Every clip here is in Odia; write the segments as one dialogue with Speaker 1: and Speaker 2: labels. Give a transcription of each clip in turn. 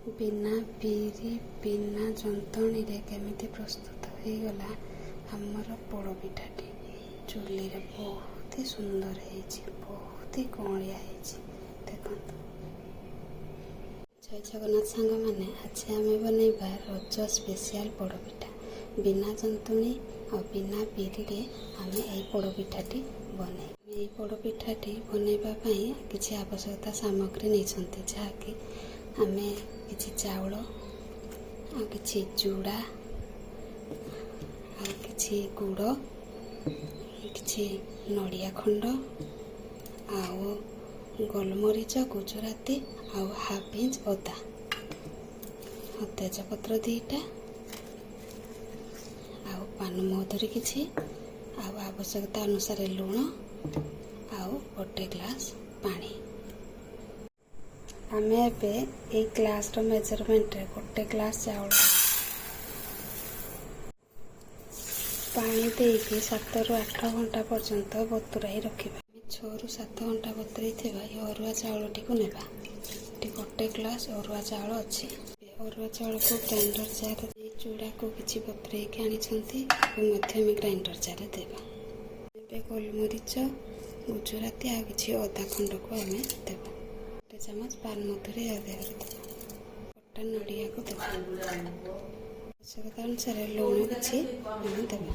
Speaker 1: ବିନା ବିରି ବିନା ଯନ୍ତଣୀରେ କେମିତି ପ୍ରସ୍ତୁତ ହେଇଗଲା ଆମର ପୋଡ଼ ପିଠାଟି। ଚୁଲିରେ ବହୁତ ହି ସୁନ୍ଦର ହେଇଛି, ବହୁତ ହି କଅଁଳିଆ ହେଇଛି, ଦେଖନ୍ତୁ। ଜୟ ଜଗନ୍ନାଥ ସାଙ୍ଗମାନେ, ଆଜି ଆମେ ବନେଇବା ରଜ ସ୍ପେଶିଆଲ ପୋଡ଼ପିଠା। ବିନା ଯନ୍ତୁଣୀ ଆଉ ବିନା ବିରିରେ ଆମେ ଏଇ ପୋଡ଼ପିଠାଟି ବନେଇବା। ଆମେ ଏଇ ପୋଡ଼ପିଠାଟି ବନେଇବା ପାଇଁ କିଛି ଆବଶ୍ୟକତା ସାମଗ୍ରୀ ନେଇଛନ୍ତି, ଯାହାକି ଆମେ କିଛି ଚାଉଳ ଆଉ କିଛି ଚୁଡ଼ା ଆଉ କିଛି ଗୁଡ଼, କିଛି ନଡ଼ିଆ ଖଣ୍ଡ ଆଉ ଗୋଲମରିଚ, ଗୁଜୁରାତି ଆଉ ହାଫ୍ ଇଞ୍ଚ ଅଦା ଆଉ ତେଜପତ୍ର 2ଟା ଆଉ ପାନମଧୁରୀ କିଛି ଆଉ ଆବଶ୍ୟକତା ଅନୁସାରେ ଲୁଣ ଆଉ ଗୋଟେ ଗ୍ଲାସ୍ ପାଣି। ଆମେ ଏବେ ଏଇ ଗ୍ଲାସ୍ର ମେଜରମେଣ୍ଟରେ ଗୋଟେ ଗ୍ଲାସ୍ ଚାଉଳ ପାଣି ଦେଇକି 7ରୁ 8 ଘଣ୍ଟା ପର୍ଯ୍ୟନ୍ତ ବତୁରାଇ ରଖିବା। ଆମେ 6ରୁ 7 ଘଣ୍ଟା ବତୁରାଇଥିବା ଏ ଅରୁଆ ଚାଉଳଟିକୁ ନେବା। ଏଠି ଗୋଟେ ଗ୍ଲାସ୍ ଅରୁଆ ଚାଉଳ ଅଛି। ଅରୁଆ ଚାଉଳକୁ ଗ୍ରାଇଣ୍ଡର ଜାରରେ ଦେଇ, ଚୁଡ଼ାକୁ କିଛି ବତୁରେଇକି ଆଣିଛନ୍ତି, ତାକୁ ମଧ୍ୟ ଆମେ ଗ୍ରାଇଣ୍ଡର ଜାରରେ ଦେବା। ଏବେ ଗୋଲମରିଚ, ଗୁଜୁରାତି ଆଉ କିଛି ଅଦା ଖଣ୍ଡକୁ ଆମେ ଦେବା। ଗୋଟେ ଚାମଚ ପାନମଧୁରୀ ୟା ଦେହରେ ଦେବା। କଟା ନଡ଼ିଆକୁ ଦେବା। ଆବଶ୍ୟକତା ଅନୁସାରେ ଲୁଣ କିଛି ଆମେ ଦେବା।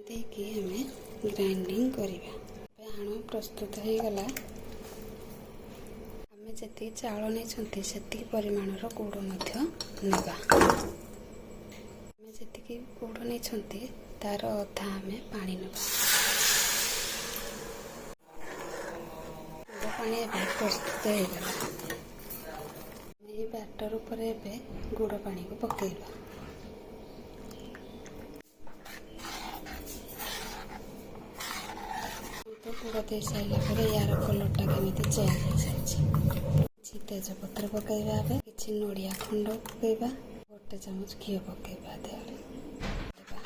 Speaker 1: ଦେଇକି ଆମେ ଗ୍ରାଇଣ୍ଡିଙ୍ଗ କରିବା। ଏବେ ଆଣ ପ୍ରସ୍ତୁତ ହେଇଗଲା। ଆମେ ଯେତିକି ଚାଉଳ ନେଇଛନ୍ତି, ସେତିକି ପରିମାଣର ଗୁଡ଼ ମଧ୍ୟ ନେବା। ଆମେ ଯେତିକି ଗୁଡ଼ ନେଇଛନ୍ତି, ତାର ଅଧା ଆମେ ପାଣି ନେବା। ଗୁଡ଼ ପାଣି ଏବେ ପ୍ରସ୍ତୁତ ହେଇଗଲା। ଏହି ବ୍ୟାଟର ଉପରେ ଏବେ ଗୁଡ଼ ପାଣିକୁ ପକାଇବା। ତ ଗୁଡ଼ ଦେଇ ସାରିଲା ପରେ ୟାର କଲର୍ଟା କେମିତି ଚେଞ୍ଜ ହେଇଯାଇଛି। କିଛି ତେଜପତ୍ର ପକାଇବା। ଏବେ କିଛି ନଡ଼ିଆ ଖଣ୍ଡ ପକାଇବା। ଗୋଟେ ଚାମଚ ଘିଅ ପକାଇବା ଦେହରେ ଦେବା।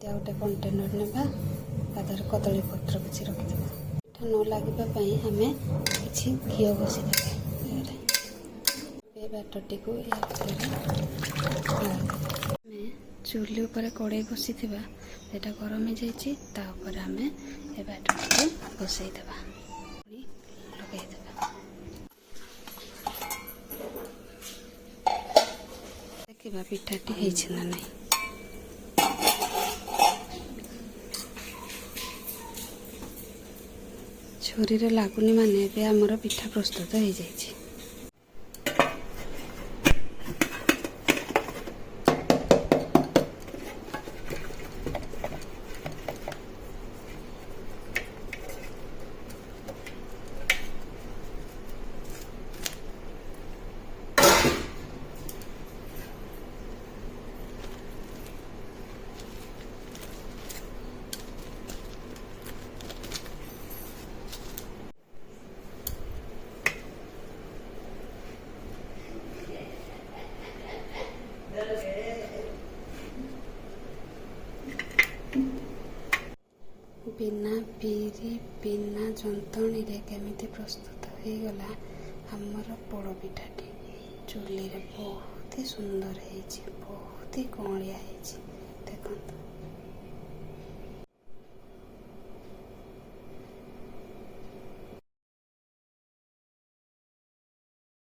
Speaker 1: ଆଉ ଗୋଟେ କଣ୍ଟେନର ନେବା, ତା ଦେହରେ କଦଳୀ ପତ୍ର କିଛି ରଖିଦେବା। ପିଠା ନ ଲାଗିବା ପାଇଁ ଆମେ କିଛି ଘିଅ ଘଷିଦେବା ଦେହରେ। ଏବେ ବ୍ୟାଟରଟିକୁ ୟା ଭିତରେ ଆମେ ଚୁଲି ଉପରେ କଡ଼େଇ ବସିଥିବା, ସେଇଟା ଗରମ ହେଇଯାଇଛି। ତା ଉପରେ ଆମେ ଏ ବ୍ୟାଟରଟିକୁ ବସେଇଦେବା, ପୁଣି ଲଗେଇଦେବା। ଦେଖିବା ପିଠାଟି ହେଇଛି ନା ନାହିଁ। ଛୁରୀରେ ଲାଗୁନି, ମାନେ ଏବେ ଆମର ପିଠା ପ୍ରସ୍ତୁତ ହେଇଯାଇଛି। ବିନା ବିରି ବିନା ଯନ୍ତଣୀରେ କେମିତି ପ୍ରସ୍ତୁତ ହେଇଗଲା ଆମର ପୋଡ଼ ପିଠାଟି। ଚୁଲିରେ ବହୁତ ହି ସୁନ୍ଦର ହେଇଛି, ବହୁତ ହି କଅଁଳିଆ ହେଇଛି, ଦେଖନ୍ତୁ।